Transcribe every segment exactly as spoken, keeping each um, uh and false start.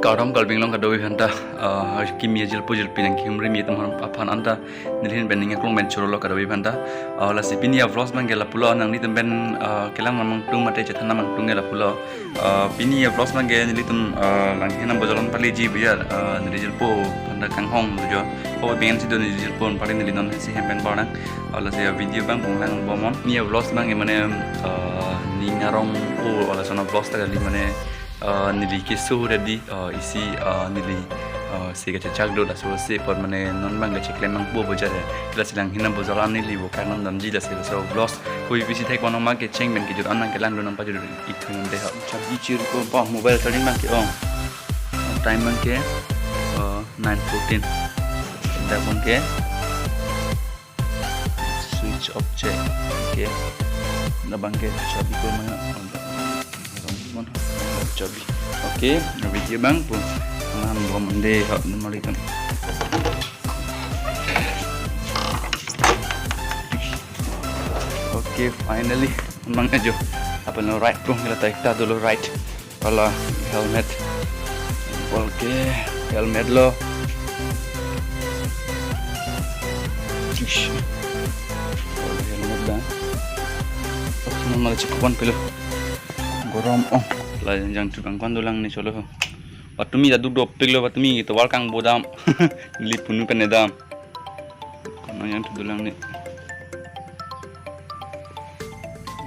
Kardom Karbi Anglong kadokave aphanta, ah, kimi ajirpo ajirpi nangkehumri mi atum aphan anta neli ahin pen ning aklong pen chorolo kadokave aphanta. Ah, lasi pini a-vlogs abangke lapulo, nanglitum pen, ah, kelang nangmangtung mate chethan nangmangtung ke lapulo. Ah, pini a-vlogs abangke nelitum, ah, Langhin abozar along paleji biar, ah, neli jirpo aphanta kanghon lo jo. Ho bingen si do neli jirpo aphan pale neli non si hem pen bor nang. Ah, lasi a-video abang panglang bomnon. Pini a-vlogs abangke mane, ah, ning arong o, lason a-vlogs ta kali mane, ah, neli keso ready, ah, isi, ah, neli, ah, se kachechak do laso se apot mane non abangke cheklem nangpo bojar he. Lasi Langhin abozar along neli vokak nangdamji lasi laso vlogs. Koi bisi thek kono ma kecheng pen kejut an nangkelang do nangpajut ik thun de ha. Charge chirpo pa mobile charging abangke on. Time abangke, uh, nine fourteen. Dak abangke switch off che. Okay. Labangke charge ko mana? Mana? Charge. Okay, video abang pu. Nang bomnon de ha, nang mari kan. Okay, finally, nang ajo. Aphan lo ride pu, kita ta ekta dolo ride. Wala helmet. Okay, helmet lo. Ish. Wala helmet dak. Nang mari cek pon pelo. Gorom ong. La jang tukang kwan dolang ne cholo. Patumi ta duk dopik lo, patumi tovar kangbodam. Neli punu pen edam. Kono jang thu dolang ne.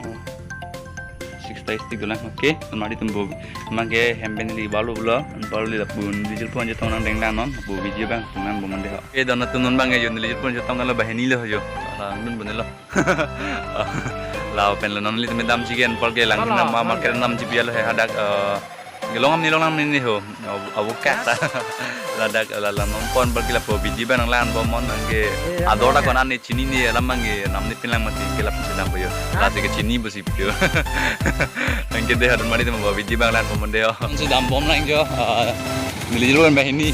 Oh. Six ta stick dolang. Okay, nang mari tum bo. Mangke hem pen neli balu pulo, balu neli lapu neli jirpo chetong nangdenglang non, bo video abang panglang bomnon de ha. Okay, don atum non abangke jo neli jirpo chetong lo banghini lo jo. Langdun bone lo. Lapen lo non nelitum damji ke anpar ke Langhin ama market damji biar lo he hadak, eh, kelong am ni longnam ni ho. Abu, abu kak ta. Ladak la la non pon bagi lapu video abang nanglang bomnon anke ador ta konan ne chini ne alam anke nam ne pinlang mati ke lapu sedang boyo. Lasi kechini bosi boyo. Anke de ha don mari tum video abang lang bomnon de ho. Si dambomlang jo. Ah, neli jirpo banghini.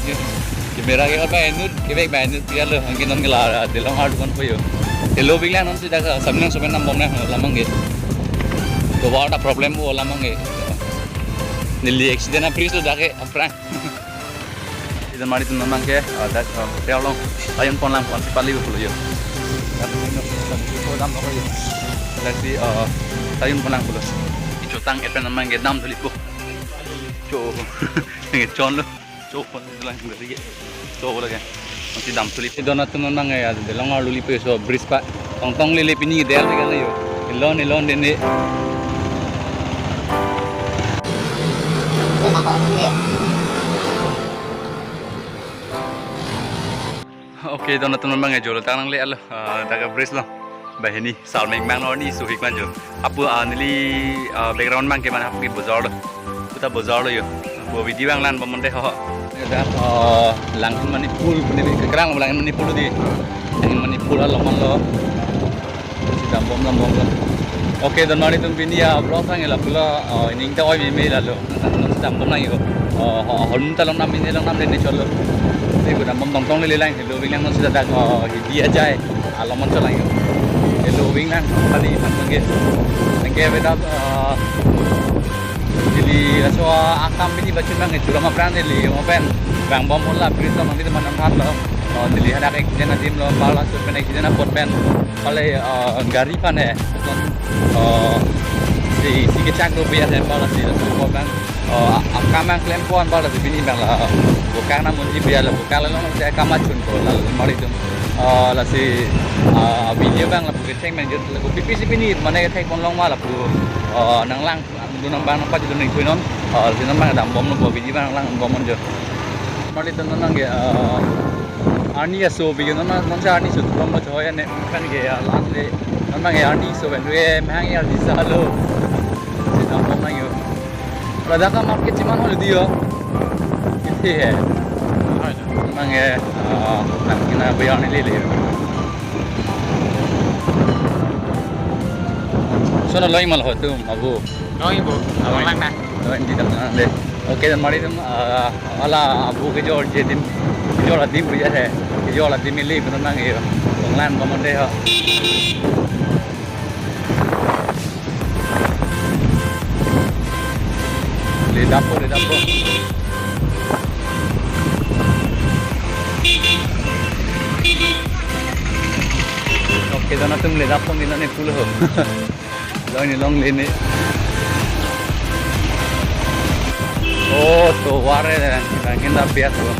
Camera ke banghini, kevek banghini pialo. Anke non ke la Delong Arlo dukan po jo. Helo biklang non si dak samlang soben dambomlang labangke. Tovar ta problem o labangke. Neli accident a-price lo dak ke aphrang. Accident mari tum non abangke, ah, dak, ah, hotel along. Tayon ponlang pon pali pulo jo. Dak si, ah, tayon ponlang pulo. Ichotang epen abangke dam thuli po. Cho. Nge chon lo. Cho pon lang gari ke. Cho lagi. Masih dam thuli. Si don atum non abangke, ah, Delong Arlo lipo so bridge pa. Tongtong lele pini del kan jo. Elon elon dene. Okay, don atum non abangke jolo tang nangle alo, ah, dak a-bridge lo. Banghini, salmeng abang lo ni suhik man jo. Apu, ah, neli, ah, background abangke mane apu ke bozar lo. Puta bozar lo jo. Bo video abang lang bomnon de ho. Ya dak, ah, Langhin Manipur, pune kekrang Langhin Manipur di. Langhin Manipur along man lo. Si dambom dambom lo. Okay, don mari tum pini a-vlog abangke lapulo, oh, ining ta oi meme lalo. Non si dambomlang jo. Oh, ho, hon ta longnam ne longnam dene cholo. Si bo dambom tongtong lele lang, helo biklang non si dak, oh, hidi ajai. Along man cholang jo. Helo biklang, kali man ke. Anke beda, oh, neli laso akam pini bachun abangke churam aphrang neli mo pen bang bom hola bridge lo mangdi teman anghat lo. Oh, neli hadak accident adim lo, bala sur pen accident apot pen. Kali, eh, gari aphan he. Eh, si, si kechak lo biar he, bala si laso apot pen. Eh, akam abang klem pon bala si pini abang la. Bo kak nangmunji biar la, bo kak la long si akam achun ko la, mari tum. Eh, lasi, eh, video abang lapu kecheng abang jut lapu pipi si pini mane kethek pon long ma lapu. Eh, nanglang. Dun abang nangpajut ning thui non. Ah, si non abang dambomlo bo video abang lang bomnon jo. Mali ton non abangke, ah, arni aso video non, non si arni aso thulom bo choi ne kan ke, ah, lang le. Non abangke arni aso pen re mahang ya di sa lo. Si dambomlang jo. Ladak a-market chiman hol di jo. Iti he. Abangke, ah, nang kina bayar ni lele. Sono loi mal ho tum, abu. Loi bo, abang lang na. Loi di dam na le. Okay, donmari atum, ah, hala abu kejor adim, kejor adim puja he, kejor adim ili punon nang iyo, panglang komon de ho. Ledappo, ledappo. Okay, donmari atum ledappo, nina ne pulo ho. Long ni longle ni. Oh, tovar le, bangin da bias lo.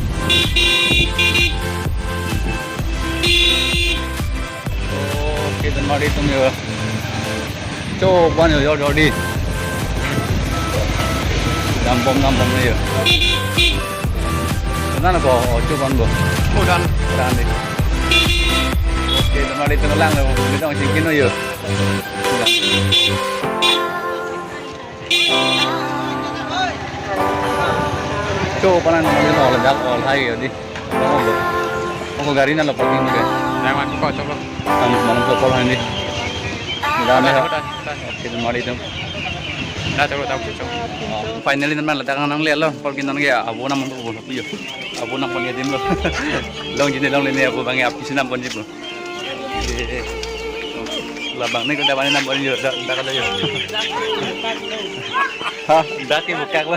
Okay, donmari atum yo. Cho ban yo, yo, yo di. Dambom, dambom ni yo. Nana ko, oh, cho ban bo. Oh, dan. Dan di. Okay, donmari atum lang lo, bidong singkin lo yo. Cho panan mo, mo ledak, oh, hai yo di. Ako gari na lo parking ke. Jangan kok coba. Am, malam ko pol hai ni. Dame ho. Udah, udah, udah. Okay, donmari atum. Dah, coba tahu, coba. Oh, finally, teman, ledak nang le lo, parking nang ya, abu nam ko pulo yo. Abu nam pon adim lo. Long jini longle ni abu bang ya, api sinam pon ji pulo. Eh, eh. Labang ni ko da bani nam pon yo, da, da kada yo. Ha, da ti bukak lo.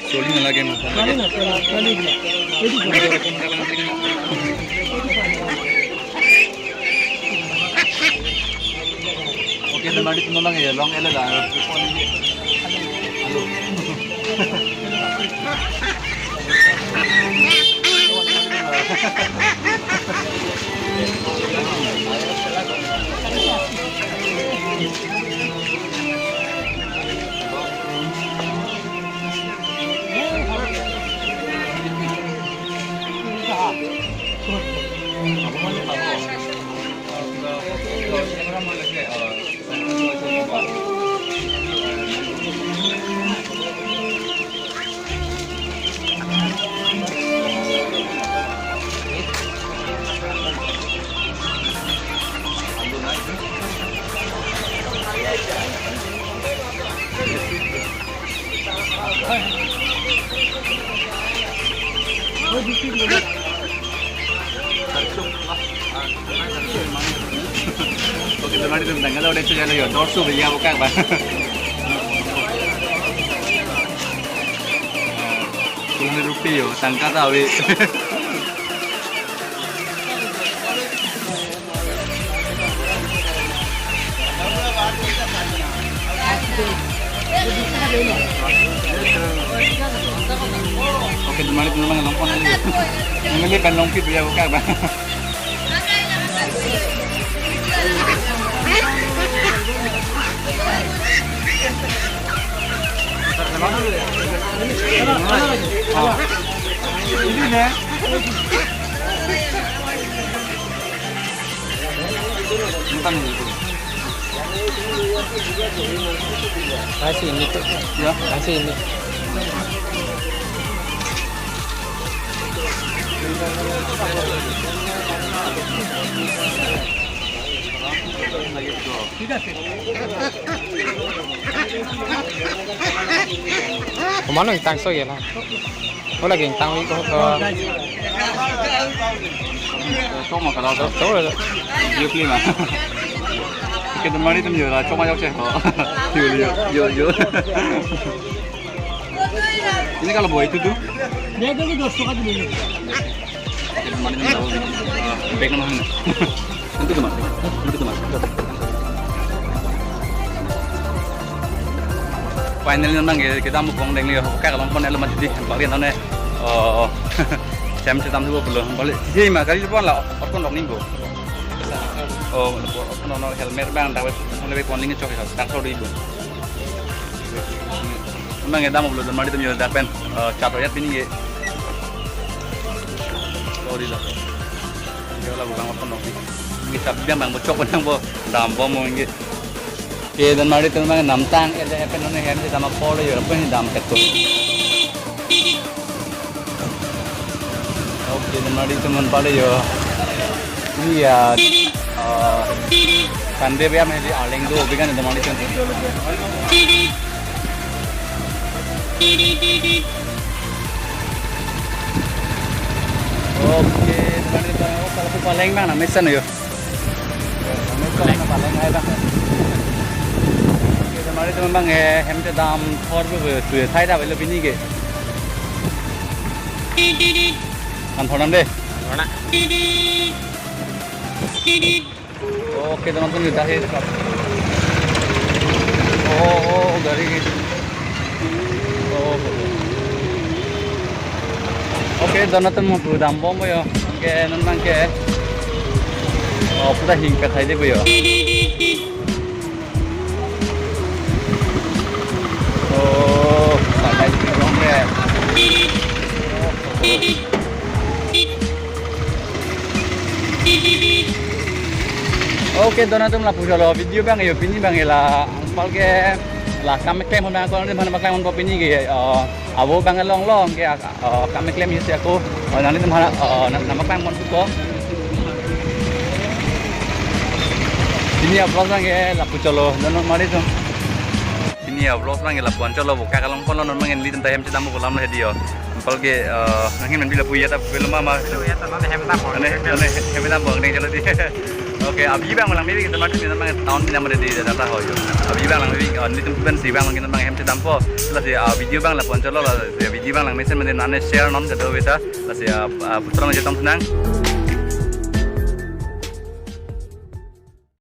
Soling lagi mas. Okay, donmari atum lang ya, long ele la. Okay, donmari atum tangka lo dek saja lo yo. Dor su bhaiya bukak ba. Kulni rupi yo, tangka ta ave. Okay, donmari atum lang longpon lagi. Nangli pen longpi bhaiya bukak ba. Masih ini tuh. Ya. Masih ini. Kemana yang tangso ya lah? Oh, lagi yang tangwi ko ko. Tong ma kalau tu. Tong lah. Yo, play ma. Kita mari tu yo lah, cuma jauh cek ho. Yo, yo, yo, yo. Ini kalau buat itu tuh. Dia tu dos taka dulu. Kita mari tu jauh. Baik nama. Nanti ke mas. Nanti ke mas. Finally, nang ke, kita mau pon deng liyo, kakalong pon elo mati di, balik nane, oh, sem sem tam dua puluh, balik, hei ma, kali pon la, oton dong ning bo. Oh, oton dong helmet bang, dapat, mulai pon ning chok ya, tak tahu di bo. Nang ke dam belum, mari tu mio dak pen, eh, chat royat ini ke. Sorry lah. Dia lah bukan oton dong. Ini chat dia bang, bocok bang bo, dambom mo ini. Ke donmari atum bang namtang, eh, eh, pen nang hem si dam apor yo, pen dam tek tu. Okay, donmari atum man pale yo. Iya, eh, Sunday bia medi arleng do bigan do mali chun. Okay, mali do, oh, kalau paleng bang na mesen yo. Mesen na paleng hai bang. Okay, mali do bang, eh, hem te dam thor bu tu thai da belo pini ke. Kan thor nam de. Thor na. Okay, teman-teman, kita sih. Oh, oh, gari gitu. Oh, oh. Okay, donatur lapu dambom yo. Okay, non bang ke. Oh, pura hing kathai de yo. Oh, pakai di rong de. Oh, oh. Okay, donatur lapu cholo video bang yo pini bang la angpal ke la kam keklem hon bang ko ni mana keklem hon pini ke, eh, avo bang along long ke, eh, kam keklem yo si ako, oh, nanglitum hana, eh, na-, nama keklem hon ko. Pini a-vlog bang ke lapu cholo, donat mari tu. Pini a-vlog bang ke lapu-an cholo, bo ka kalong pon lo non bang nelitum ta hem chedam ko lam le di yo. Angpal ke, eh, nanghin men bila puya ta puya lama ma. Puya ta non hem ta pon. Ane, ane hem ta pon deng cholo di. Okay, abhi bang lang maybe kita mati ni bang town ni nama di data ho yo. Abhi bang lang maybe, eh, nelitum pensi bang lang kita bang hem chedampo. Lasi, eh, video bang lapu-an cholo, lasi video bang lang mesen mesen nane share non kedo beta. Lasi, eh, eh, putra nang chetong senang.